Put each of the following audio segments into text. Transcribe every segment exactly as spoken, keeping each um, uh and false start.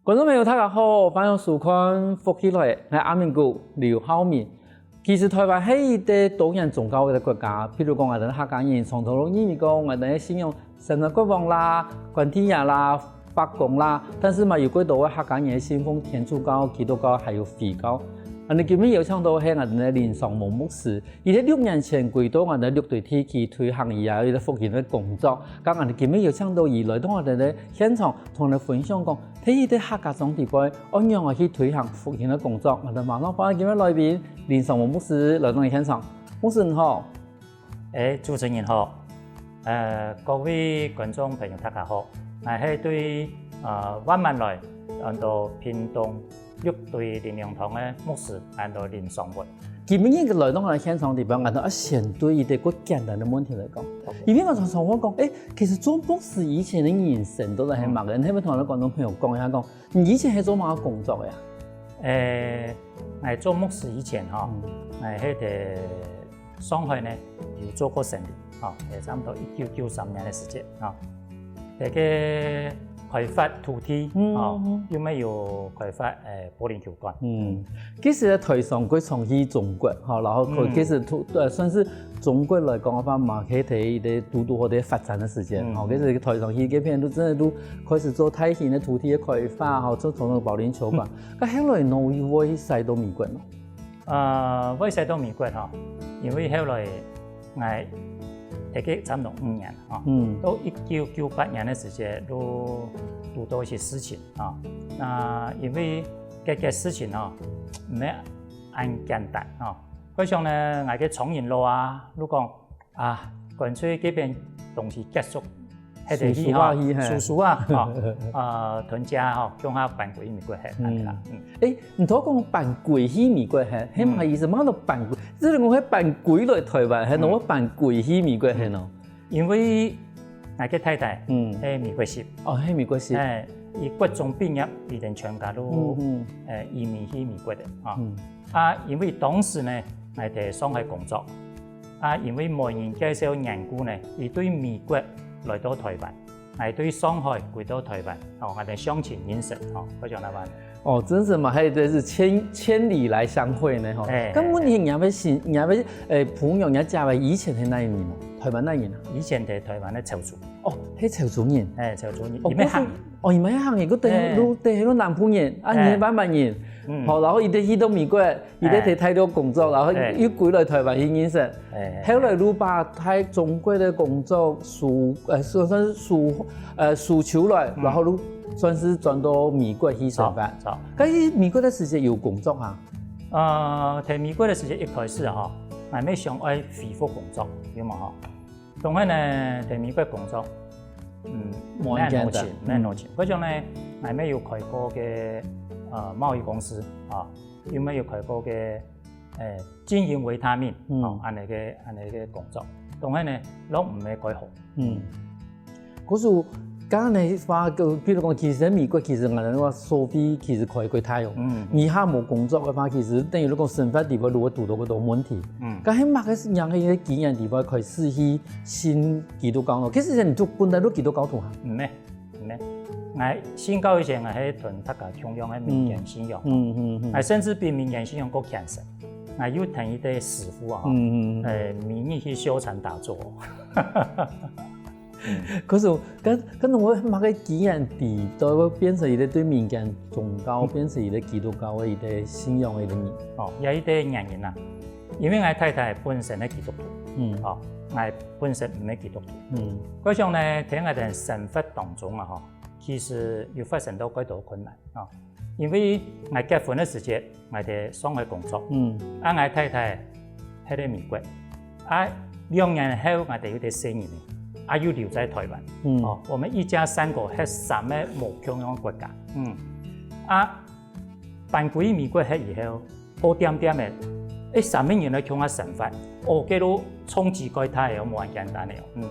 觀眾朋友，大家好，歡迎收看《福氣來了》，𠊎阿明哥劉浩明。其實臺灣係一個多元宗教个國家，譬如講，𠊎兜客家人常常都認為講，𠊎兜个信仰神在國王啦、關帝爺啦、伯公啦，但是嘛有幾多个客家人信奉天主教、基督教，還有回教。恁呢今日邀請到係𠊎兜个林常宏牧師，佢在六年前歸到𠊎兜六堆地區推行佢个福音个工作。該𠊎兜今日邀請到佢來到𠊎兜个現場，同𠊎兜分享講， 在一個客家庄裡背，仰般去推行福音个工作。𠊎兜馬上歡迎今日來賓，林常宏牧師來到𠊎現場。牧師你好。欸，主持人好。呃，各位觀眾朋友，大家好。𠊎係對呃萬巒來，安到屏東六堆靈糧堂个牧師，安到林常宏。 今日个來到𠊎現場裡背，𠊎兜愛先對一個較簡單个問題來講，因為𠊎常常會講，欸，其實做牧師以前个人生到底係麼个？你係毋係同𠊎兜觀眾朋友講一下，講你以前係做麼个工作个啊？欸，𠊎做牧師以前吼，𠊎係在上海呢有做過生理，吼，也差不多一九九三年个時間，吼。 這個開發土地，哦，又乜有開發誒保齡球館。嗯，其實台商佢常去中國，吼，然後佢其實土呃算係中國來講个話嘛，佢係一個堵堵好个發展个時間，吼，其實台商去該片都真个都開始做大型个土地个開發，吼，做傳統保齡球館。該後來呢，又會徙到美國呢？ 呃，會徙到美國吼，因為後來𠊎大概差毋多五年吼，到一九九八年个時節，就堵到一些事情吼。那因為該个事情吼，毋係恁簡單吼。該像呢，𠊎个丈人老啊，就講 啊，乾脆該片東西結束，係得去吼，收收啊，吼，呃，同家吼，共下搬歸美國去，恁樣啦。嗯，欸，你頭講搬歸去美國去，係麼个意思？麼个搬歸？這個我係搬歸來台灣，係喏，我搬歸去美國去喏。因為𠊎个太太，嗯，係美國籍，哦，係美國籍，欸，佢國中畢業，佢等全家都，嗯嗯，呃，移民去美國个，啊，啊，因為當時呢，𠊎在上海工作。 啊，因為媒人介紹緣故呢，佢對美國來到台灣，𠊎對上海歸到台灣，吼，𠊎兜相親認識，吼，就恁樣。哦，真是嘛，還有就是千千里來相會呢，吼。欸，該問你，你个新，你个呃朋友，你个家人以前係哪位人啊？台灣哪位人啊？以前在台灣个潮州。哦，係潮州人。欸，潮州人，佢乜客人。哦，佢乜客人，佢等於，等於南部人，啊，你係萬巒人。嗯。好，然後佢等去到美國， 佢在在大陸工作，然後又歸來台灣去認識，後來就把在中國个工作收，呃，算算收，呃，收收來，然後就算係轉到美國去上班。該美國个時節有工作啊？呃，在美國个時節一開始吼，𠊎乜想愛恢復工作，有無吼？當然呢，在美國工作，嗯，無恁好請，無恁好請。該種呢，𠊎乜有開過个呃貿易公司啊。 有乜有開過个，欸，經營維他命，哦，恁樣个恁樣个工作，當然呢，攏毋係蓋好。嗯，故所，剛剛个話，比如講，其實美國其實𠊎兜話收費其實開蓋大哦。嗯，你還無工作个話，其實等於你講生活裡背如果堵到幾多問題，嗯，該係麼个樣个一個機緣裡背開始去信基督教咯？其實你就本來都基督教徒哈？毋係， 呢，𠊎信教以前𠊎係同大家共樣个民間信仰，嗯嗯嗯，𠊎甚至比民間信仰過虔誠，𠊎有聽一個師傅啊，嗯嗯，欸，每日去修禪打坐。可是，跟跟我麼个機緣底都會變成一個對民間宗教，變成一個基督教个一個信仰个一個人。哦，也一個原因啊，因為𠊎太太本身係基督徒，嗯，哦，𠊎本身毋係基督徒，嗯，該種呢，在𠊎兜生活當中啊，吼， 其實有發生到蓋多困難啊。因為𠊎結婚个時節，𠊎在上海工作，嗯，啊𠊎太太係在美國，啊兩年後𠊎兜有個細人仔，啊又留在台灣，嗯，哦，我們一家三口係三個無共樣个國家，嗯，啊搬歸美國去以後， 好恬恬仔，欸，三個人來共下生活，哦，該就衝擊蓋大个，無恁簡單个哦。嗯，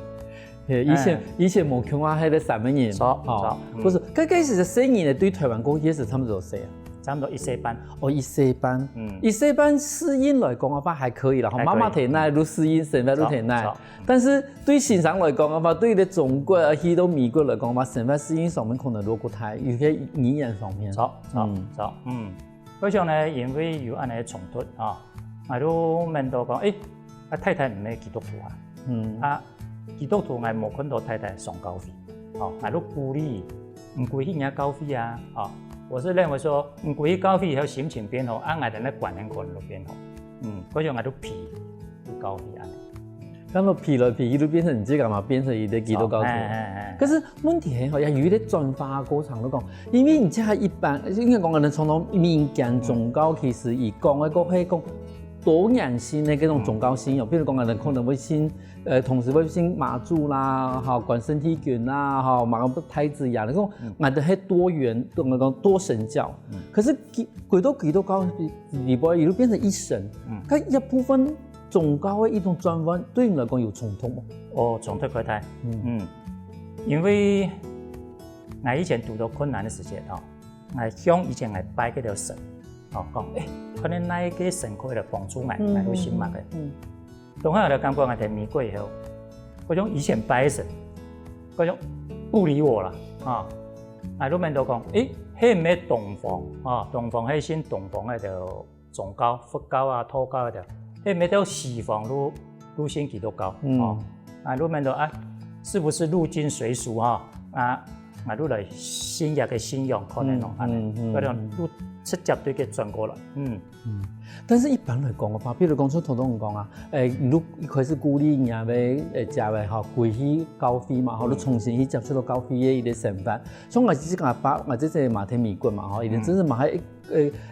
以前以前無共下係三個人，著著，毋過該該時細人仔對台灣過去个時差毋多幾歲啊？差不多一歲半。哦，一歲半。嗯。一歲半適應來講个話還可以啦，吼，還可以。媽媽體內就適應，生活就體內。嗯。著，著。但是對先生來講个話，對於中國啊，去到美國來講个話，生活適應上面可能落過大，有些語言上面。著，著，嗯。著，嗯。我想呢，因為有恁樣个衝突啊，𠊎就問到講，誒，啊，太太毋係基督徒啊？嗯。啊，基督徒𠊎無看到太太上教會。哦，𠊎就鼓勵，毋歸去人家教會啊，哦，我是認為說，毋歸去教會以後心情變好，啊，𠊎等个觀念可能都變好。嗯，所以𠊎就避去教會啊。那麼避來避去，就變成你這個嘛，變成一個基督教徒。哦，哎，哎，哎。可是問題係，好像有一個轉化過程，就講，因為你這一般，應該講，可能從頭民間宗教其實以講，个講，係講多元性的這種宗教信仰，比如講，可能可能會信 呃，同時會信媽祖啦，吼，關聖帝君啦，吼，麼个太子爺，你講，嗯。𠊎等係多元，講，講多神教。嗯。可是基，歸到基督教裡背，佢就變成一神。嗯。該一部分宗教个一種轉換，對你來講有衝突無？哦，衝突較大。嗯。嗯。因為𠊎以前堵到困難个時節，吼，𠊎向以前𠊎拜該條神，吼，講，誒，可能哪一個神可以來幫助𠊎，嗯，𠊎就信麼个。嗯。嗯。 當下𠊎就感覺𠊎在美國以後，該種以前拜神，該種不理我了，啊。𠊎就問到講，誒，係毋係東方，啊，東方係信東方个宗教，佛教啊、道教个，係毋係到西方就，就信基督教，嗯。啊。𠊎就問到，啊，是不是入境隨俗，哈？啊，𠊎就來信仰个信仰，可能咯，嗯，恁樣，嗯，嗯，該種就直接對佢轉過來，嗯。 嗯，但是一般來講个話，比如講，像頭先講啊，誒，你一開始鼓勵人家个，誒，家人吼，歸去教會嘛，吼，嗯。你重新去接觸到教會个一個想法。像𠊎自家爸，𠊎自家嘛在美國嘛，吼，已經真係嘛還，誒，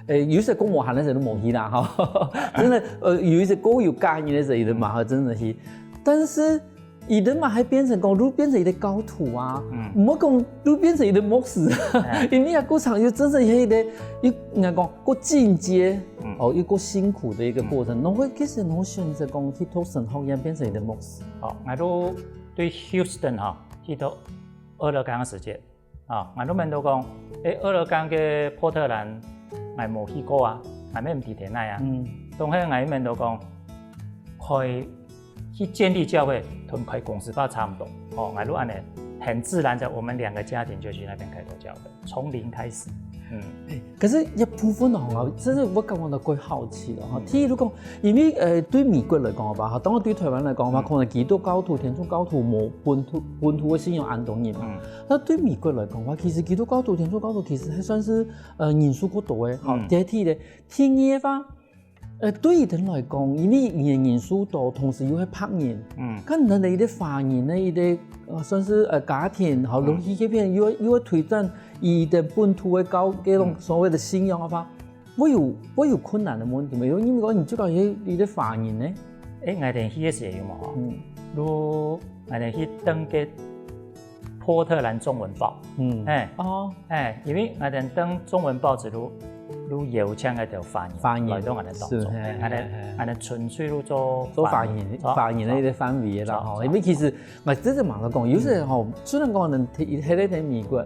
誒，有一些講無閒个時候都無去啦，吼。真的，呃，有一些講有家人个時候，已經嘛還真的去。但是 佢等嘛還變成講，就變成一個教徒啊，嗯。毋好講就變成一個牧師，哎。因為啊，過程又真正係一個，又，人家講，過進階，嗯。哦，又過辛苦的一個過程。嗯。然後其實我選擇講去讀神學院，變成一個牧師。哦，𠊎都對Houston吼，去到俄勒岡个時節， 啊，𠊎都問到講，誒，俄勒岡个波特蘭，𠊎無去過啊，𠊎乜毋知在哪啊。嗯。當下𠊎問到講，開，去建立教會，同開公司吧差毋多。哦，𠊎都恁樣，很自然的，我們兩個家庭就去那邊開拓教會，從零開始。嗯。誒，可是一部分哦，真係我感覺到過好奇了哈。嗯。第一，如果 因為，呃，對美國來講个話，哈，當然對台灣來講个話，嗯。可能基督教徒、天主教徒無本土，本土个信仰恁多人嘛。嗯。那對美國來講个話，其實基督教徒、天主教徒其實還算是，呃，人數較多个，哈，嗯。第一个。第二个話，呃，對佢等來講，因為佢等人數多，同時又係白人，嗯。可能佢等个華人个一個，呃，算是，呃，家庭，好，嗯。落去該片又，又會推展佢等本土个教，該種所謂的信仰个話， 會有，會有困難个問題嘛？因為你講你自家係，你个華人呢？誒，𠊎等去个時候有無？嗯。就，𠊎等去登个波特蘭中文報。嗯。誒。哦。誒，因為𠊎等登中文報紙就，就邀請該條華人，華人。來到𠊎等當中。是，嘿，誒，𠊎等，嘿，嘿。𠊎等純粹就做做華人，華人，做華人个一個範圍个啦，做，吼。做。因為其實 𠊎真正嘛來講，有時吼，嗯。雖然講能聽，還在聽美國，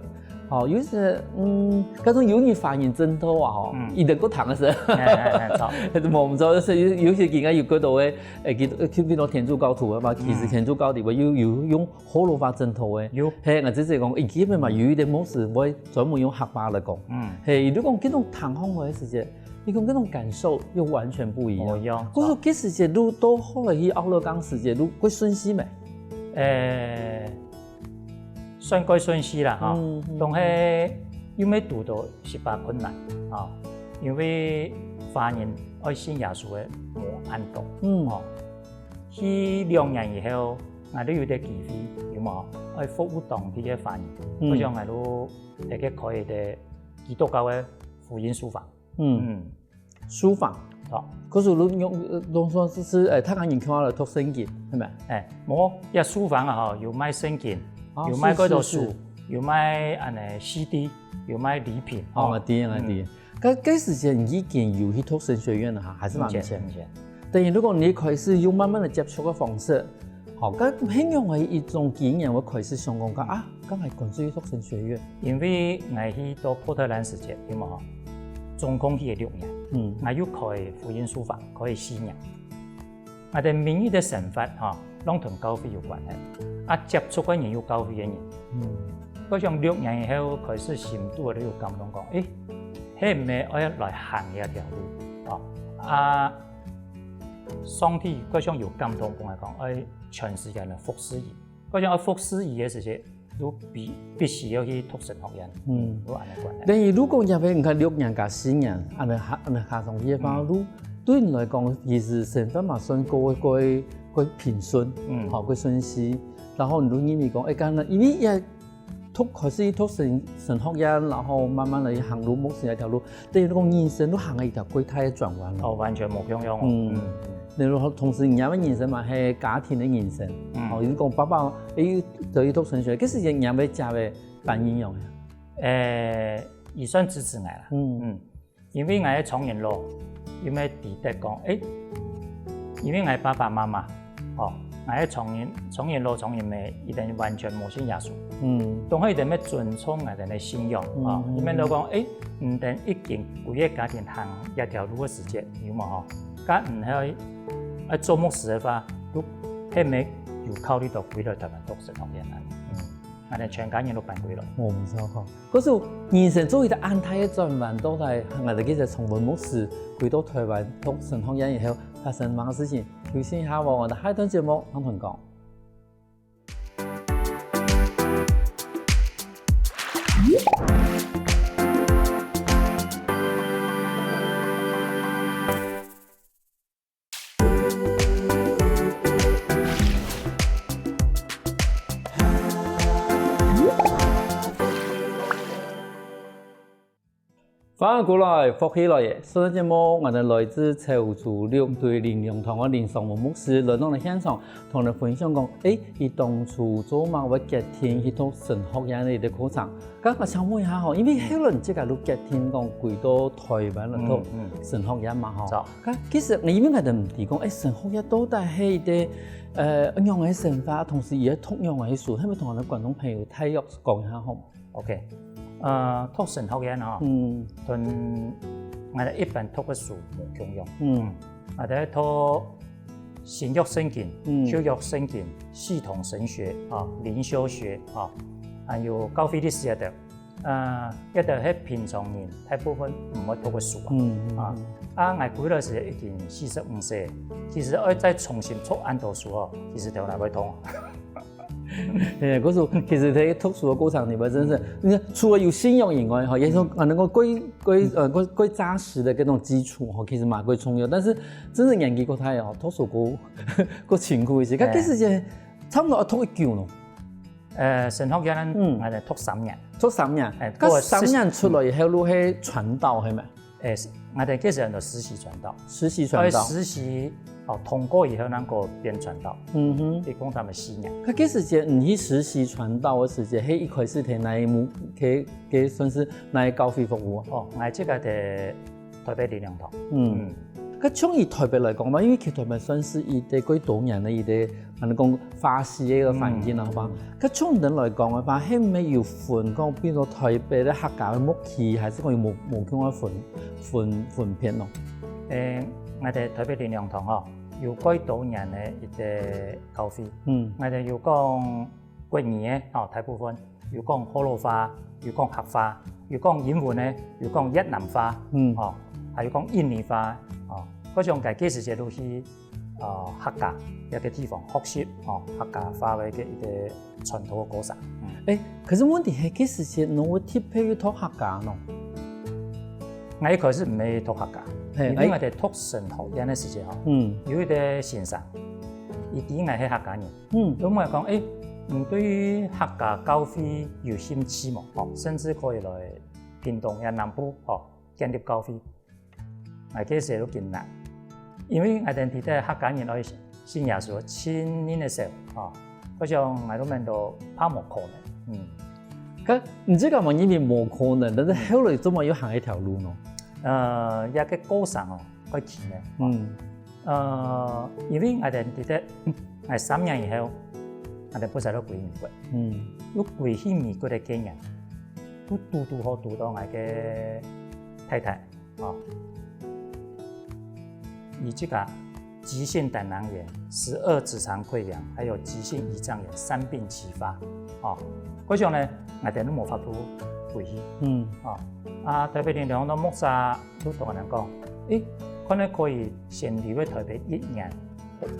吼，有時，嗯，該種有你華人真多啊，吼，嗯。佢等過談个時，哎，哎，哎，著。還是無毋著，就是有，有些人家有過多个，誒，佢，佢變到天主教徒个嘛，其實嗯。天主教徒有，有用學老話真多个。有。嘿，𠊎只是講，誒，基本嘛，有一點牧師會專門用客話來講。嗯。嘿，如果講這種談話个時節，你講這種感受又完全不一樣。無一樣。故所其實節路到後來去奧勒岡時節路會順序咩？ 誒，算該順序啦，吼。嗯，嗯。當係又乜堵到十八困難，吼，因為華人愛信耶穌个無恁多，嗯。吼。去兩年以後，𠊎都有個機會，有無？愛服務當地个華人，嗯。所以𠊎都在該開一個基督教个福音書房。 嗯。嗯。書房。好。可是你用，呃，用說是，是，誒，客家人去該來讀聖經，係無？誒，無，這書房啊，吼，有賣聖經，哦，有賣幾多書，是，是，是。有賣恁樣CD，有賣禮品，哦，吼。𠊎知，𠊎知。嗯。該，該時節你已經有去讀神學院了哈，還是蠻以前？以前，以前。等於如果你開始用慢慢个接觸个方式， 好，該恁樣个一種經驗，𠊎開始想講，講，啊，該𠊎趕緊去讀神學院。因為𠊎去到波特蘭時節，有無？總共去个六年，嗯，𠊎又開福音書房，開四年。𠊎兜每日个生活吼，攏同教會有關係，啊，接觸个人有教會个人。嗯，𠊎想六年以後開始心肚裡有感動講，誒，係毋係愛來行這條路？哦，啊，上帝𠊎想有感動分𠊎講，愛全時間來服侍佢。 𠊎想愛服侍佢个時節，就必，必須要去讀神學院。嗯。有恁樣關係。等於如果若係你看六年加四年，恁樣下，恁樣下上去个話，嗯，就對你來講，其實生活嘛算過，過，過平順，嗯，吼，過順序。然後你就認為講，誒，剛剛因為也讀，開始讀神，神學院，然後慢慢來行入牧師這條路，等於講人生都行了一條過大个轉彎了。哦，完全無共樣哦。嗯。嗯。然後同時，你个人生嘛，係家庭个人生。嗯。哦，你講爸爸，誒，得一讀神學，可是你个姐个反應樣？誒，佢算支持𠊎啦。嗯。嗯。因為𠊎个丈人老，因為知得講，誒，因為𠊎爸爸媽媽，哦，𠊎个丈人，丈人老、丈人姆，佢兜完全無信耶穌。嗯。當然佢兜乜尊重𠊎兜个信仰，嗯，哦，佢兜都講，誒，你兜已經歸個家庭行這條路个時節，有無吼？該毋係愛做牧師个話，就係毋係有考慮到歸來台灣讀神學院啊？嗯。𠊎兜全家人都搬歸來。哦，毋錯吼。可是人生做一個恁大个轉彎，到底𠊎兜其實從文牧師歸到台灣讀神學院以後，發生麼个事情？休息一下哦，𠊎兜下一段節目，同同講。 歡迎過來，福氣來了！上節目，𠊎兜來自潮州六堆靈糧堂个林常文牧師來到𠊎兜現場，同𠊎兜分享講，誒，佢當初做麼个會決定去讀神學院个一個課程。該𠊎想問一下吼，因為後來你自家都決定講歸到台灣來讀，嗯，嗯，神學院嘛吼。著。該其實𠊎因為𠊎兜毋知講，誒，神學院到底係一個，呃，仰般个生活，同時佢愛讀仰般个書，係毋係同𠊎兜觀眾朋友大約講一下好無？ OK，呃，讀神學院吼，嗯，同𠊎兜一般讀个書無共樣。嗯。𠊎兜讀新約聖經、嗯，舊約聖經、系統神學啊、靈修學啊，還有教會歷史這兜。呃，這兜係平常人大部分毋會讀个書啊。嗯，嗯，啊，嗯。啊，𠊎歸來時已經四十五歲，其實愛再重新讀恁多書哦，其實頭腦會痛。 嘿，故所其實在讀書个過程裡背，真是，你看，除了有信仰以外，吼，也是講，啊，能夠過，過，呃，過，過扎實个該種基礎，吼，其實嘛過重要。但是真正年紀過大哦，讀書過，過辛苦一些。該，嘿。該時間差不多要讀幾久咯？呃，神學院，嗯，還得讀三年。讀三年，哎，該三年出來以後，就係傳道，係無？ 誒，𠊎兜該時安到實習傳道。實習傳道。誒，實習，哦，通過以後，正過變傳道。嗯哼。一共差毋多四年。該該時節，你去實習傳道个時節，係一開始在哪一牧，該，該算是哪一教會服務啊？哦，𠊎自家在台北靈糧堂。嗯。嗯。該從以台北來講嘛，因為其實台北算是一個幾多年个一個 安到講花西个環境啊，嗯，好吧？嗯。該從你來講个話，係毋係有分講，比如說台北个客家个牧區，還係講有無，無共个分，分，分別咯？誒，𠊎兜台北靈糧堂吼，有幾多年个一個教會。嗯。𠊎兜有講國語个，吼，大部分，有講學老話，有講客話，有講英文个，有講越南話，嗯。吼，還有講印尼話，吼，各種个，其實這都去 呃，客家一個地方學習，哦，客家話个一個，一個傳統个過程。嗯。誒，可是問題係，該時節你會特別去讀客家喏？𠊎一開始毋係讀客家，嘿，因為𠊎在讀神學院个時節吼，嗯。有一個先生，佢知𠊎係客家人，嗯。佢問𠊎講，誒，你對客家教會有興趣無？哦，甚至可以來屏東个南部，哦，建立教會。 𠊎該時都緊難，因為𠊎兜知得客家人愛信耶穌，盡人个手，吼，𠊎想𠊎都面都怕無可能，嗯。該你自家嘛認為無可能，但是後來做麼个又行一條路呢？呃，這個過程哦，愛奇妙。嗯。呃，因為𠊎兜知得，嗯，𠊎三年以後，𠊎兜不是都歸美國，嗯。又歸去美國个經驗，又堵堵好堵到𠊎个太太。哦，以這個急性膽囊炎、十二指腸潰瘍，還有急性胰臟炎三病齊發，哦，該種呢，𠊎等都無法度回去。嗯。哦，啊，特別連兩個牧師都同𠊎等講，誒，可能可以先留在台北一年，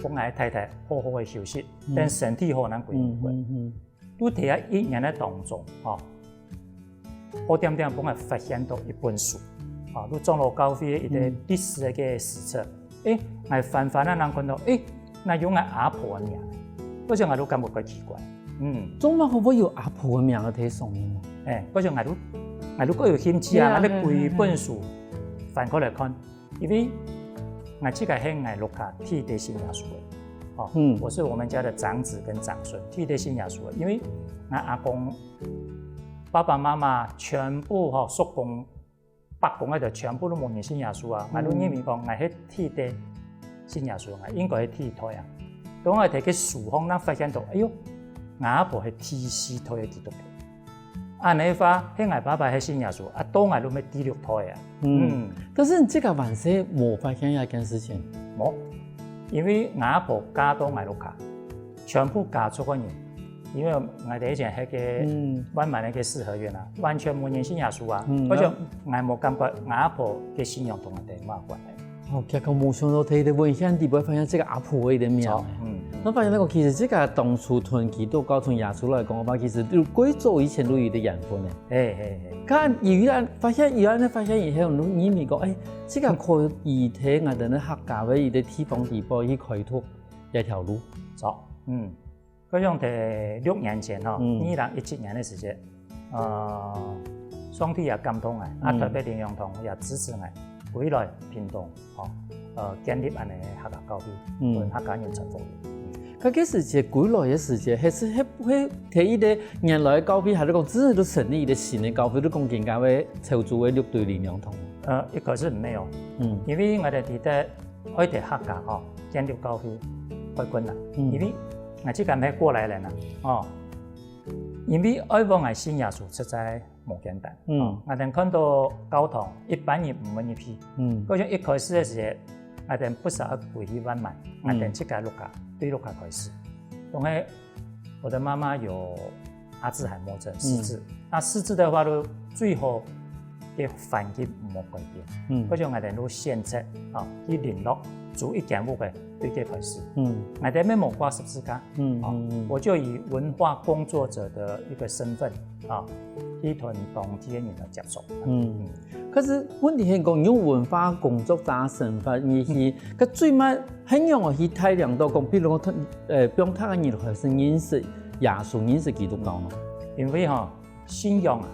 分𠊎太太好好个休息，嗯。等身體好，咱歸回。嗯，嗯，嗯。 就在這一年个當中，吼，好恬恬分𠊎發現到一本書，吼，就長老教會个一個歷史个一個史冊。嗯。誒，𠊎翻翻啊，正看到，誒，哪有𠊎阿婆个名，該時𠊎就感覺怪奇怪。嗯。做麼个會有阿婆个名个在上面呢？誒，該時𠊎就，𠊎就過有興趣啊，對啊，𠊎就歸本書翻過來看。 因為𠊎自家係𠊎屋下第一代信耶穌个，哦，嗯。我是我們家的長子跟長孫，第一代信耶穌个。因為𠊎阿公、爸爸媽媽全部吼，叔公、伯公該兜全部都無人信耶穌啊。嗯。𠊎都認為講，𠊎係第一代信耶穌，𠊎應該係第一代啊。當𠊎在該書項正發現到，哎喲，𠊎阿婆係第四代个基督徒。 恁呢話，係𠊎爸爸係信耶穌，啊，到𠊎都係第六代啊。嗯。嗯。但是你自家還細無發現這件事情？無，因為𠊎阿婆嫁到𠊎屋下，全部家族个人，因為𠊎等以前係該，嗯。萬巒該个四合院啊，完全無人信耶穌啊。嗯。而且𠊎無感覺𠊎阿婆个信仰同𠊎等有麼个關係。 哦，結果無想到在這文獻裡背發現這個阿婆个一個名。著，嗯，嗯。𠊎發現到講，其實這個當初同基督教、同耶穌來講个話，其實就蓋早以前就有一個緣分个。嘿，嘿，嘿。該有恁，發現，有恁樣發現以後，你認為講，誒，這個可以在𠊎等个客家个一個地方裡背去開拓一條路。著，嗯。 該像在六年前吼，嗯。二零一七年个時節，呃，上帝也感動𠊎，啊，嗯。特別靈糧堂也支持𠊎，歸來屏東，吼，呃，建立恁呢个客家教會，嗯。分客家人傳福音。該个時節，歸來个時節，還係，還，還在一個原來个教會，還係講真个都成立一個新个教會，就講今个个潮州个六堆靈糧堂？呃，一開始沒有，嗯。因為𠊎等知得 愛在客家吼，建立教會，愛困難，嗯。因為𠊎自家毋係過來人啊，哦，因為愛分𠊎信耶穌實在無簡單，嗯。哦，𠊎等看到教堂一般人毋會入去，嗯。該像一開始个時節，𠊎等不時愛歸去萬巒，嗯。𠊎等自家屋下，對屋下開始，當然 我的媽媽有阿茲海默症，失智。嗯。那失智的話，就最好个環境毋好改變。嗯。或者𠊎等就選擇，啊，去鄰落租一間屋个，對這開始。嗯。𠊎等乜無掛十字架。嗯，啊，嗯，嗯。我就以文化工作者的一個身份，啊，去同當地个人來接觸。嗯。嗯。 可是問題係講，用文化工作者身份，你去，嗯。該最慢，很容易去帶領到講，比如講，呃，放大个人開始認識耶穌，認識基督教呢？因為吼，信仰啊，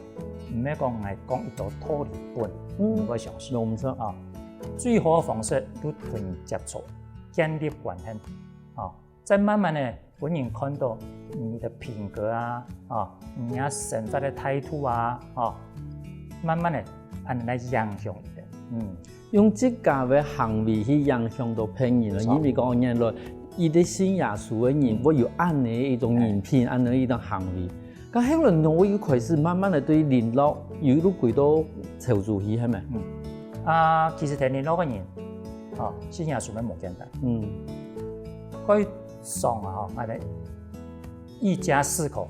毋係講𠊎講一道道理分，嗯。你會相信。無錯。啊，最好个方式就同人接觸，建立關係，啊，再慢慢个 分人看到你的品格啊，啊，你啊生活个態度啊，啊，慢慢个恁樣來影響你个。嗯。用自家个行為去影響到別人咯，無錯。因為講原來一個信耶穌个人，嗯。會有恁樣一種人品，哎。恁樣一種行為。該後來呢，𠊎又開始慢慢个對鄰落，又歸到潮州去，係無？嗯。啊，其實在鄰落个人，啊，信耶穌乜無簡單。嗯。該 上啊，吼，𠊎等一家四口，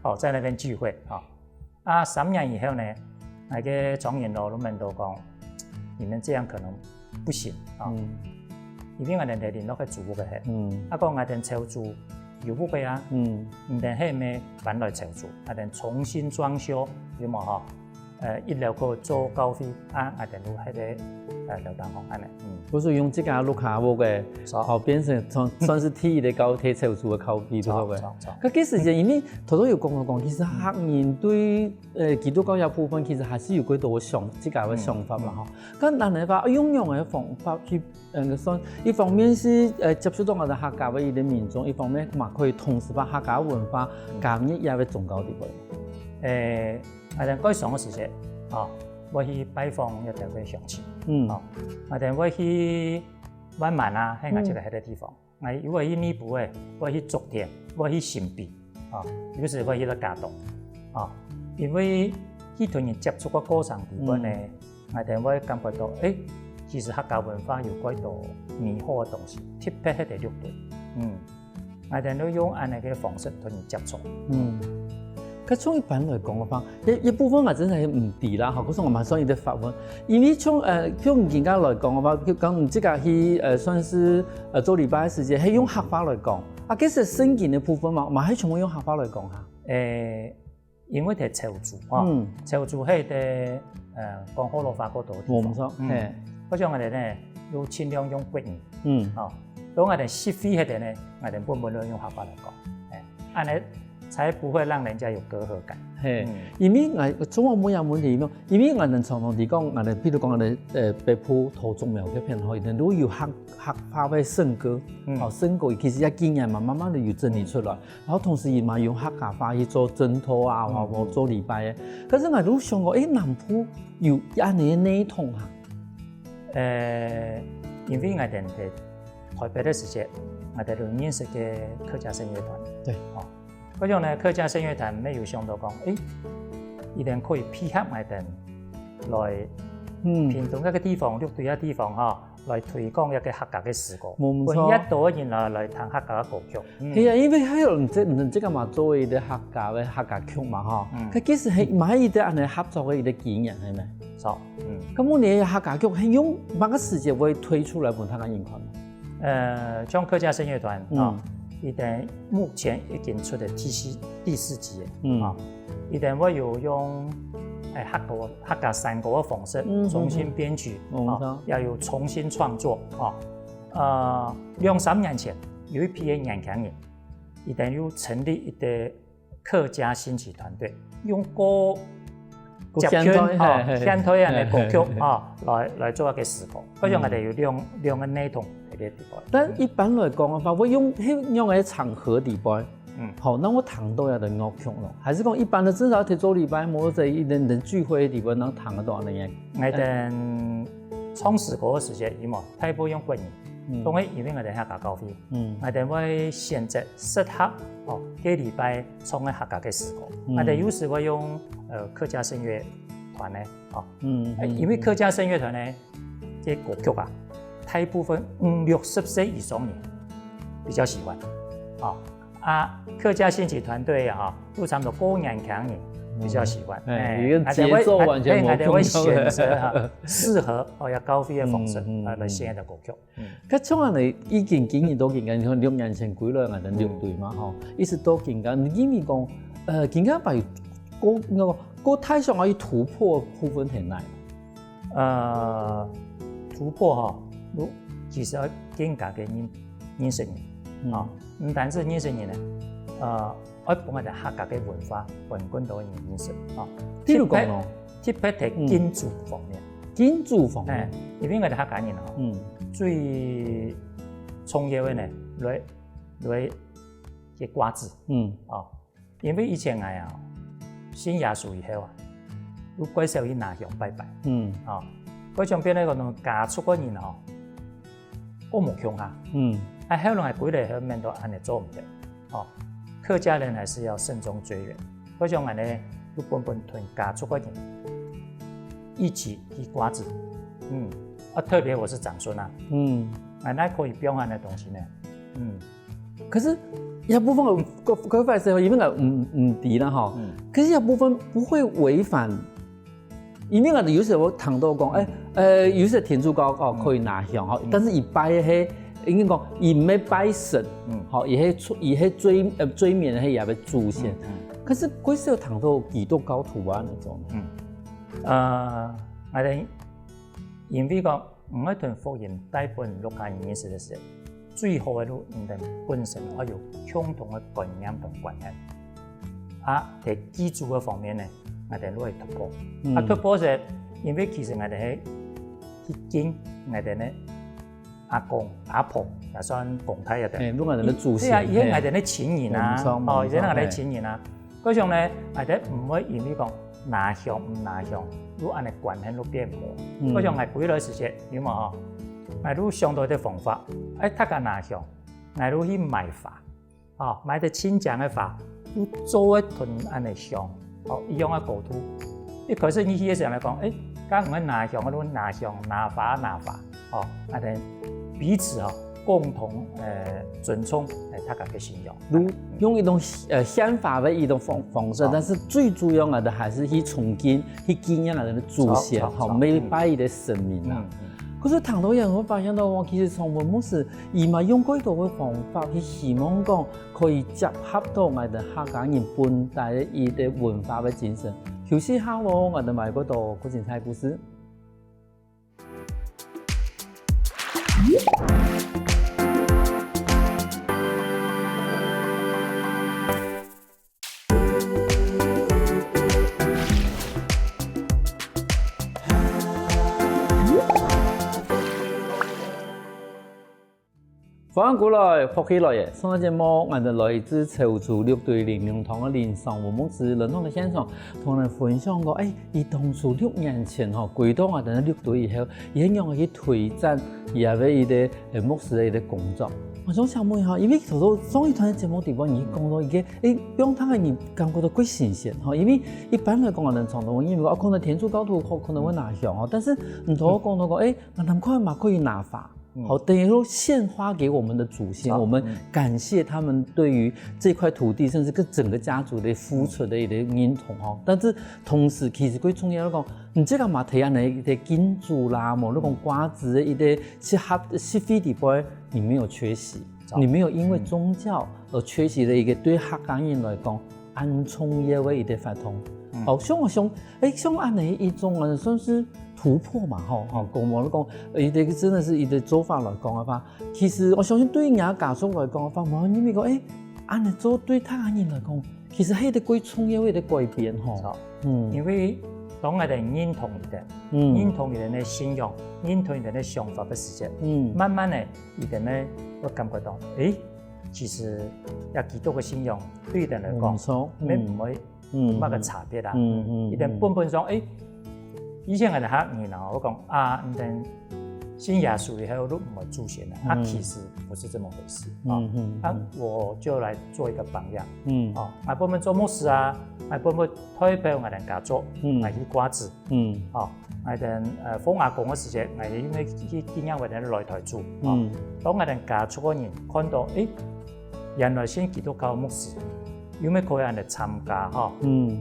哦，在那邊聚會，啊。啊，三年以後呢，𠊎个長老就問到講，你們這樣可能不行，啊。嗯。因為𠊎等在鄰落个租屋个係，嗯。啊，講𠊎等潮州有屋个啊，嗯。你等係毋係搬來潮州，𠊎等重新裝修，有無吼？ 呃，一樓過做教會，啊，啊，等於該個，呃，樓頂項恁樣，嗯。故所用自家屋下屋个，著。好，變成算，算係第一個教會，潮州个教會，著，著，著。著。該，該時節，因為頭頭有講過講，其實客人對，呃，基督教這部分其實還係有幾多个想，自家个想法嘛，嗯。吼。該恁樣个話，用用个方法去，呃，算，一方面係，呃，接觸到𠊎等客家个一個民眾，一方面嘛可以同時把客家文化加入這個宗教裡背。誒， 𠊎等蓋常个時節，吼，會去拜訪一兜个鄉親，嗯。吼，𠊎等會去萬巒啊，還有𠊎這個該個地方，嗯。𠊎又會去內埔誒，會去竹田，會去新埤，吼，有時會去到佳冬，吼，因為去同人接觸个過程裡背呢，嗯。，𠊎兜會感覺到，誒，其實客家文化有蓋多美好个東西，特別係在六堆。嗯，𠊎兜都用恁樣个方式同佢接觸。嗯，該從一般來講个話，一一部分𠊎真係毋知啦，吼，可是𠊎嘛算有點發問，因為從呃，從人家來講个話，就講你自家去呃，算是呃做禮拜个時節，係用客話來講，啊，其實聖經个部分嘛，嘛係全部用客話來講哈。誒，因為係潮州啊，嗯潮州係个呃講學老話過多个地方，我們說，嘿，或者𠊎兜呢，都盡量用國語。嗯哦，當𠊎兜識字个呢，𠊎兜本本都用客話來講，哎，恁樣才不會讓人家有隔閡感。嘿嗯，因為𠊎中國問一個問題，因為𠊎兜常常地講，𠊎兜譬如講𠊎兜呃北部桃竹苗這片吼，佢兜都有客客話个聖歌，嗯哦，聖歌其實也經驗嘛，慢慢的有整理出來，然後同時也嘛用客家話去做陣頭啊，嗯或或做禮拜个。可是𠊎都想講，誒，南部有恁樣个系統啊？呃，因為𠊎兜在台北个時節，𠊎兜都認識个客家聖樂團。對，哦，該種呢，客家聖樂團乜有想到講，誒，佢兜可以配合𠊎兜來嗯，屏東該个地方、六堆个地方哈，來推廣一個客家个詩歌，無錯分越多个人來來聽客家个歌曲。嗯係啊，因為還有你這你這個嘛，作為一個客家个客家曲嘛哈，嗯佢其實係蠻一個恁樣合作个一個經驗，係咪？錯，嗯。咁你个客家曲係用麼个時節會推出來分大家人看呢？呃，像客家聖樂團嗯啊，佢兜目前已經出了第四第四輯了，嗯啊，佢兜會有用誒客歌客家山歌个方式嗯重新編曲，嗯啊，也有重新創作啊，呃，兩三年前有一批个年輕人，佢兜有成立一個客家新奇團隊，用歌現代，接近啊嘿嘿現代个歌曲啊，來來做一個詩歌。所以𠊎兜有兩兩個系統在這地方。但一般來講个話，會用係用个場合底背，嗯好，那我聽到有个樂曲咯，還是講一般个至少在做禮拜，或者一等等聚會个地方，能聽得到恁樣？𠊎兜唱詩歌个時節，因為大部分用國語，嗯當然因為𠊎兜客家教會，嗯𠊎兜會選擇適合哦，該禮拜唱个客家个詩歌。嗯𠊎兜有時會用呃客家聖樂團呢，哦，嗯誒因為客家聖樂團呢，這歌曲啊，大部分五六十歲以上人比較喜歡，哦，啊，客家新奇團隊啊，都差不多過年輕人比較喜歡，哎，哎一個節奏完全無，𠊎兜會共樣的選擇哈適合哦，要高飛的方式嗯嗯啊來選擇歌曲。該像恁樣已經經營到今个，你看六年前歸來，𠊎兜六堆嘛吼，一直到今个，你認為講，呃，今个把過那個過大想要去突破的部分在哪？呃，突破哈，如其實要更加个認認識人啊，毋單止認識人呢，呃，愛分𠊎兜客家个文化分更多人認識啊。譬如講哦，特別在建築方面，建築方面，哎，因為𠊎兜客家人啊，嗯最重要个呢，來來个掛紙嗯啊，因為以前𠊎啊，信耶穌以後啊，都蓋少去拿香拜拜。嗯啊，該種變成講家族个人吼，過無共下，嗯啊，後來歸來後面都恁樣做毋得，哦，客家人還是要慎終追遠，該種恁樣就本本同家族个人一起去掛紙，嗯，啊，特別我是長孫啊，嗯，啊，那可以不用恁樣東西呢，嗯。可是這部分我我我發現，因為我毋毋知啦吼，嗯可是這部分不會違反，因為𠊎有時候聽到講，哎，呃，有些天主教哦可以拿香吼，但是佢拜个係，應該講佢毋係拜神，嗯吼，佢係追佢係追呃追緬个係佢个祖先，可是可是有聽到基督教徒啊那種，嗯，呃，𠊎兜因為講，毋愛同福音帶分屋下人認識个時，最好个路，𠊎兜本身愛有共同个觀念同觀念。啊，在基礎个方面呢，𠊎兜愛突破。嗯啊，突破是因為其實𠊎兜係去敬𠊎兜呢阿公阿婆，也算公太个。哎，如果人的祖先，對啊，以前嘿𠊎兜个親人啊，沒錯哦，以前𠊎兜个沒錯親人啊，該種呢，𠊎兜毋會因為講拿香毋拿香，就恁樣關係就變無。嗯該種𠊎歸來時節，有無吼？𠊎就想到一個方法，哎，大家拿香，𠊎就去買花，哦，買隻清淨个花，就做一盆恁樣香，哦，一樣个高度。一開始你去个時候來講，哎，該毋係拿香，該拿香，拿花拿花，哦，啊，等彼此哦，共同呃尊重呃大家个信仰。如用一種呃想法个一種方方式，但是最主要个还是去崇敬、去纪念个祖先吼，每拜一个神明啊。可是谈到也会发现到，哇，其实崇文牧师，佢嘛用过一个方法去希望讲，可以结合到𠊎等客家人本来个一个文化个精神。休息下咯，𠊎等还过到古井菜故事。 歡迎過來，福氣來了！上个節目，𠊎等來自潮州六堆靈糧堂个林爽文牧師來到現場，同𠊎等分享過，欸，佢當初六年前吼，歸到𠊎等六堆以後，佢仰仔去推展佢个一个呃牧師个一个工作。𠊎想請問一下，因為頭頭上一段个節目底背，你講到一个，欸，讓大家人感覺到較新鮮吼，因為一般來講，𠊎等傳統，因為哦，可能天主教徒可可能會拿香吼，但是你頭頭講到講，欸，𠊎等可以嘛可以拿花。 好，等於說獻花給我們的祖先，我們感謝他們對於這塊土地，甚至跟整個家族的付出的一個認同哦。但是同時，其實最重要來講，你這个嘛，提案的一個金主啦，無論講瓜子的一個適合，適合底背，你沒有缺席，你沒有因為宗教而缺席了一個對客家人來講， 恁重要个一个活動。哦，像𠊎想，欸，像恁仔一種啊，算是突破嘛，吼，吼，講無講，呃，一个真的是一个做法來講个話，其實𠊎相信對於若家屬來講个話，無因為講，欸，恁仔做對大家人來講，其實係一个較重要个一个改變吼。嗯，因為當𠊎等認同一个，嗯，認同一个个信仰，認同一个个想法个時節，嗯，慢慢个，一个个會感覺到，欸， 其實這基督个信仰對佢等來講，無錯，也毋會有麼个差別啊。佢等本本上，欸，以前𠊎等客人啊，會講啊，你等信耶穌以後就毋會祖先了，啊，其實不是這麼回事啊。啊，我就來做一個榜樣，哦，𠊎本本做牧師啊，𠊎本本代表𠊎等家族，來去掛紙， 嗯，哦，𠊎等呃奉阿公个時節，𠊎因為去紀念𠊎等來台祖，哦，當𠊎等家族个人看到，欸，原來信基督教个牧師，又乜可以恁仔參加，吼，嗯，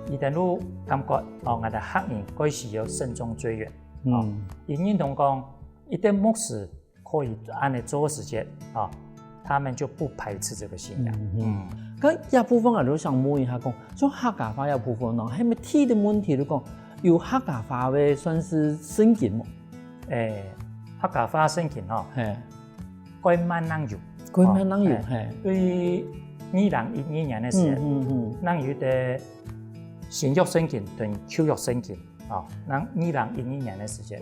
佢等就感覺，哦，𠊎等客人較需要慎終追遠，哦，佢認同講，一个牧師 可以恁仔做个時節，啊，他們就不排斥這個信仰。嗯，該這部分𠊎就想問一下講，像客家話這部分呢，係毋係第一个問題就講，有客家話个算是聖經無？欸，客家話聖經吼，係，較慢正有，較慢正有，係，對二零一二年个時節，正有个新約聖經同舊約聖經。 哦，該二零一二年个時節，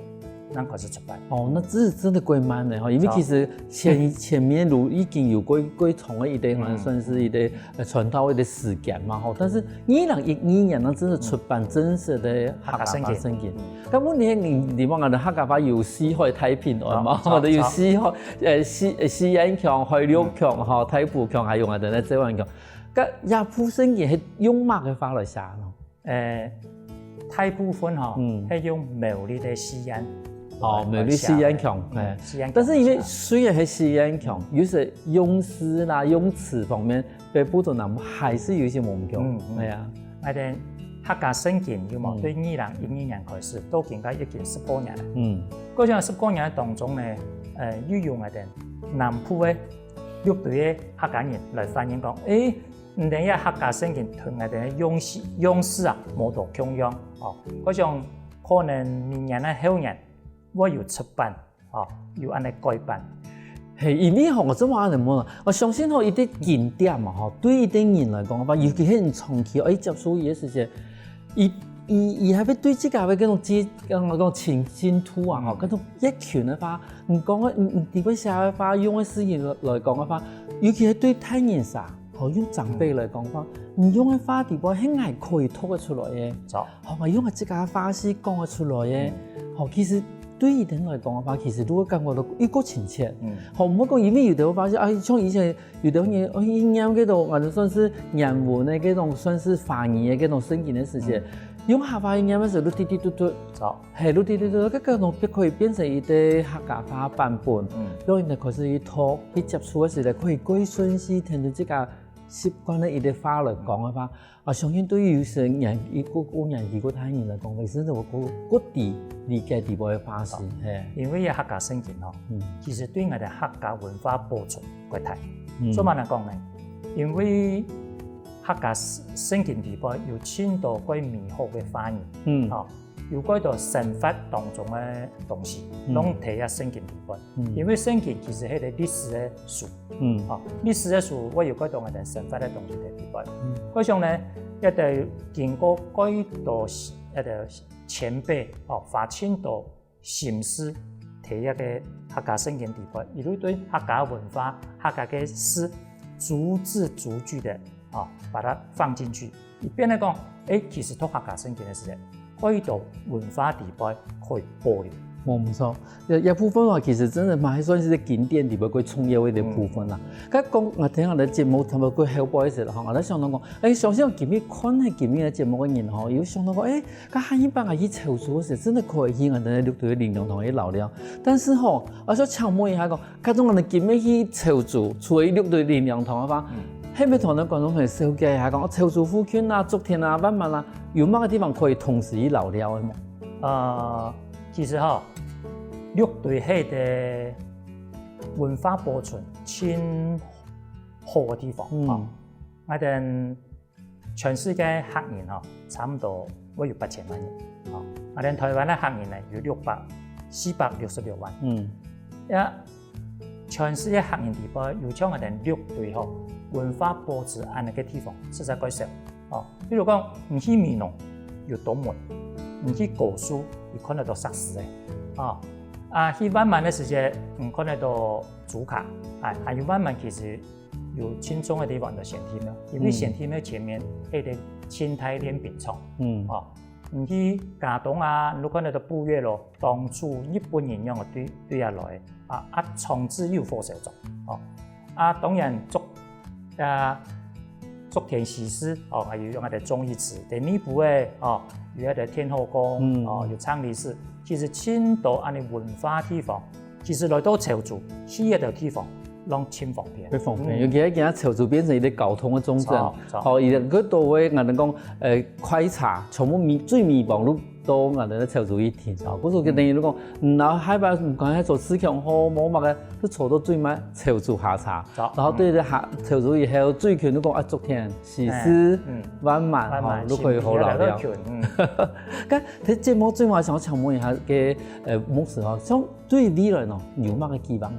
正開始出版。哦，該這真个較慢呢吼，因為其實前前面就已經有較較長个一段，可能算是一个呃傳道个一个時間嘛吼。但是二零一二年呢，正式出版正式个客家話聖經。該問題你你講个客家話有四海大平安嘛，吼，有四海呃四四縣腔、海陸腔、吼大埔腔，還有啊等等這樣腔。該這部聖經係用麼个話來寫呢？ 欸，大部分吼，嗯，係用苗栗个四縣，哦，苗栗四縣腔，欸，四縣腔，但是因為雖然係四縣腔，有時用字啦、用詞方面，北部同南部還是有一些無共，嗯，嗯，係啊。𠊎等客家聖經有無？對二零一二年開始，到今个已經十過年了。嗯，過這十過年个當中呢，呃，又有𠊎等南部个六堆个客家人來反映講，欸， 你等這客家聖經同𠊎等个樣式樣式啊，無多共樣哦。𠊎想可能明年个後年會有出版哦，有恁仔改版。係，因為吼，𠊎正話恁仔問啊，𠊎相信吼，一个景點嘛吼，對一个人來講个話，尤其係你長期愛接觸佢个時節，佢佢佢還會對自家个該種接，該種親近度啊，吼，該種熱情个話，你講个你你底背寫个話，用个字眼來來講个話，尤其係對大人儕。 吼，用長輩來講話，你用个話底背係𠊎可以讀得出來个，著，吼，𠊎用个自家个話係講得出來个，吼，其實對佢等來講个話，其實都會感覺到又較親切。吼，毋好講，因為有兜話係，啊，像以前有兜人，哦，佢唸該種，啊，算是原文个該種，算是華語个該種聖經个時節，用客話語言个時候，你滴滴嘟嘟，好，嘿，你滴滴嘟嘟，該个東西可以變成一个客家話版本。嗯，所以呢，開始去讀、去接觸个時候，可以過順序，聽到自家習慣个一个話來講个話，啊，相信對於有些年紀、過、過年紀、過大人來講，也是我過、過知、理解知个話是，嘿。因為這客家聖經吼，嗯其實對𠊎兜客家文化保存較大。嗯做麼个講呢？因為客家聖經裡背有盡多較美好个話語，嗯吼，有較多生活當中个東西，嗯攏在這聖經裡背。嗯因為聖經其實係一个歷史个書，嗯吼，歷史个書會有較多𠊎兜生活个東西在裡背。嗯該種呢，一个經過較多一个前輩哦，花盡多心思在這个客家聖經裡背，佢就對客家文化、客家个事逐字逐句的啊，把它放進去。一般來講，誒，其實讀客家聖經个時節，較多文化裡背可以保留。無毋著，這這部分啊，其實真个嘛，還算是經典裡背較重要个一个部分啦。該講，𠊎聽𠊎个節目差不多過後背个時候吼，𠊎在想到講，誒，相信今日看係今日个節目个人吼，有想到講，誒，該下一擺𠊎去潮州个時，真个可以去𠊎兜六堆个靈糧堂去尞尞。但是吼，𠊎想請問一下講，假如𠊎兜今日去潮州，除了六堆靈糧堂个話，係毋係同𠊎兜觀眾朋友紹介一下講，潮州附近啊、竹田啊、萬巒啊，有麼个地方可以同時去尞尞个無？ 呃，其實吼，六堆係个文化保存盡好个地方。嗯吼。𠊎兜全世界客人吼，差不多會有八千萬人。吼，𠊎兜台灣个客人呢，有六百、四百六十六萬。嗯呀，全世界客人裡背有像𠊎兜六堆吼，文化保持恁樣个地方，實在較少。哦，比如講，你去美濃，有東門；你去高樹，你看得到石獅个。哦，啊，去萬巒个時節，你看得到豬跤。哎，還有萬巒其實有盡重个地方就仙巒廟，因為仙巒廟前面係一个清代練兵場。嗯哦，你去佳冬啊，你都看得到步月樓，當初日本人仰仔對對下來啊，啊，長治有火燒庄，哦，啊，當然竹啊竹田西勢，哦，還有用个忠義祠，在內埔个，哦，有个天后宮，嗯哦，有昌黎寺，其實盡多恁樣文化地方，其實來到潮州，去這兜地方，攏盡方便。較方便，嗯尤其係今仔潮州變成一个交通个重鎮，著著吼，佢个較多个，𠊎兜講，呃，快車，全部尾最尾幫路到𠊎兜个潮州一停，吼，故所就等於講，嗯，然後海拔毋管係坐自強號，無麼个，就坐到最尾潮州下車，著然後對這下潮州以後最近就講啊，竹田、西勢、嗯萬巒，吼，慢慢都可以好尞尞。去，嗯。該在節目最尾想請問一下个，呃，牧師吼，像對未來呢，有麼个期望？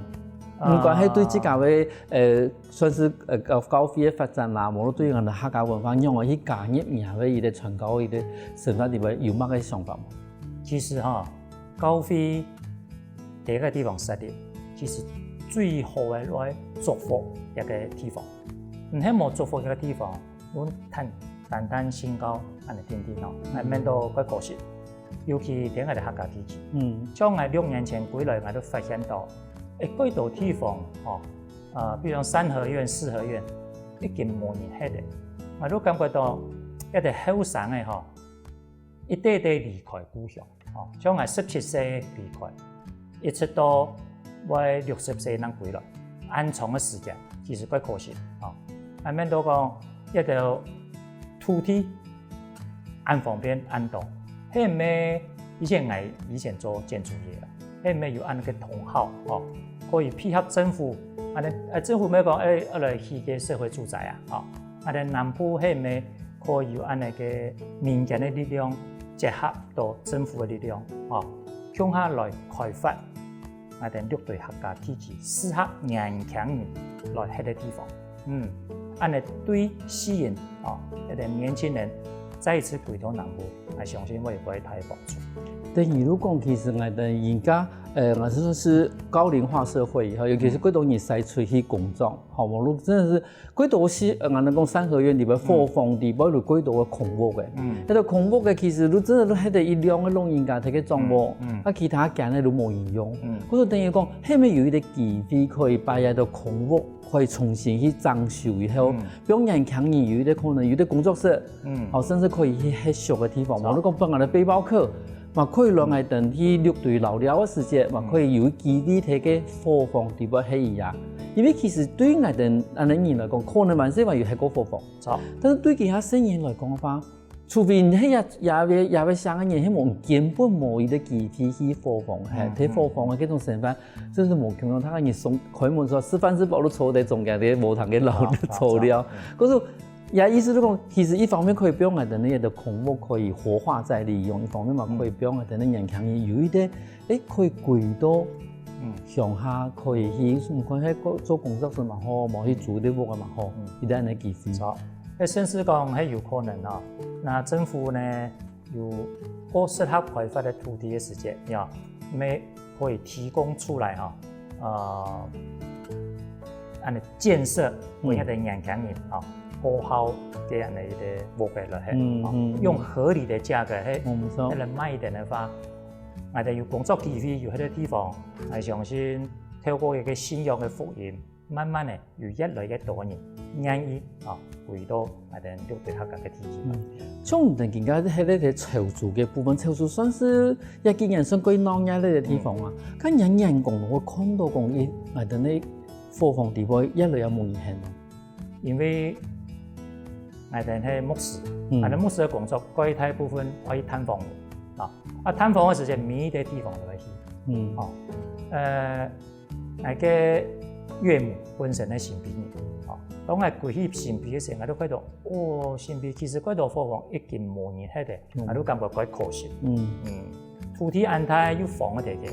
啊毋管係對自家个，呃，算是呃教教會个發展啦，無論對𠊎兜客家文化仰仔去加入你个一个傳教个一个生活裡背，有麼个想法無？其實吼，教會第一个地方設立，其實最好个來祝福一个地方。你係無祝福一个地方，你單單單信教恁樣定定哦，還免到較可惜。尤其在𠊎兜客家地區，嗯像𠊎六年前歸來，𠊎都發現到，誒，幾多地方吼，呃，比如講三合院、四合院，已經無人歇了。𠊎都感覺到，一个後生个吼，一代代離開故鄉，吼，像𠊎十七歲離開，一直到𠊎六十歲正歸來，恁長个時間，其實較可惜，吼。還免到講，一个土地 恁方便恁多。係毋係以前𠊎以前做建築業啦，係毋係有恁个通好吼，可以配合政府，恁呢，呃，政府毋係講，誒，愛來起个社會住宅啊，吼，恁呢南部係毋係可以有恁呢个民間个力量，結合到政府个力量，吼，共下來開發 𠊎兜六堆客家地區適合年輕人來歇个地方。嗯，恁呢對吸引哦，這兜年輕人再一次歸到南部，𠊎相信會有較大个幫助。等於就講，其實𠊎兜人家呃，我是说是高龄化社会以后，尤其是过多人徙出去工作，吼，網络真的是过多是，呃，俺讲三合院里边伙房里边有过多个空屋个，嗯，那个空屋个其实都真的都还得一两个老人家在个掌握，嗯，嗯，那其他干的都没人用，嗯，可是等于讲，后面有一个机会可以把那个空屋可以重新去整修以后，嗯，让年轻人有一个可能有一个工作室，嗯，哦，甚至可以去歇息个地方，我都讲本来的背包客。 嘛可以让𠊎等去六堆老了个时节，嘛可以有基地在个伙房底背歇一下。因为其实对𠊎等恁呢人来讲，可能蛮少有歇过伙房。但是对其他生人来讲个话，除非你那也也也也想个人，那么根本没一个基地去伙房，嘿，在伙房个这种生活，真是没可能。他你送开门说吃饭吃饱都坐在中间的无糖的老坐了。可是 也意思就讲，其实一方面可以帮𠊎等个个空屋可以活化再利用，一方面嘛可以帮𠊎等个年轻人有一个，诶，可以归到乡下，可以去，你看，去做工作室嘛好，无去租个屋嘛好，一个个机会。好，那甚至讲还有可能啊，那政府呢，有个适合开发个土地个时节，呀，没可以提供出来哈，呃，恁呢建设为个年轻人哈，个好个恁呢一个屋个落去，用合理个价格，嘿，嗯，没错，来卖一点个话，俺个有工作机会，有个地方，俺相信透过一个信仰个福音， 慢慢个有越来越多人愿意啊，回到俺等六堆客家个地方。像你等今个迄个个潮州个部分，潮州算是也今年算过闹热个地方啊。今年年光我看到讲，诶，俺等个伙房地方越来越没人闲咯。因为俺等个牧师，俺等牧师个工作，过一大部分可以探访啊，啊探访个时间，每一个地方都会去，嗯，哦，呃。 𠊎个岳母本身个新埤人，哦，當𠊎歸去新埤个時，𠊎就看到，哦，新埤其實該兜伙房已經無人歇个，𠊎就感覺蓋可惜。嗯，土地恁大又荒个地个。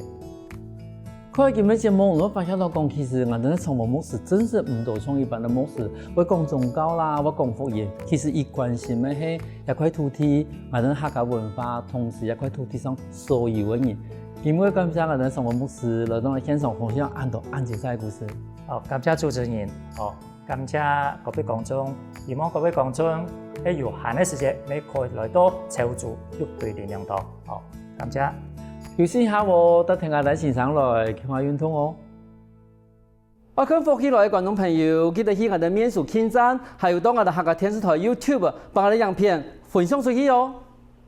看今日節目，我發現到講，其實𠊎等个長毛牧師真是毋多像一般个牧師，會講宗教啦，會講福音，其實佢關心个係這塊土地，𠊎等客家文化，同時這塊土地上所有个人。 今日感謝𠊎等个長毛牧師來到現場分享恁多恁精彩个故事。好，感謝主持人，好，感謝各位觀眾，希望各位觀眾在有閒个時節，也可以來到潮州六堆靈糧堂。好，感謝。休息一下哦，等𠊎等先生來，去下運動哦。 愛看福氣來个觀眾朋友，記得去𠊎等面書網站，還有到𠊎等客家電視台YouTube，幫𠊎等影片分享出去哦。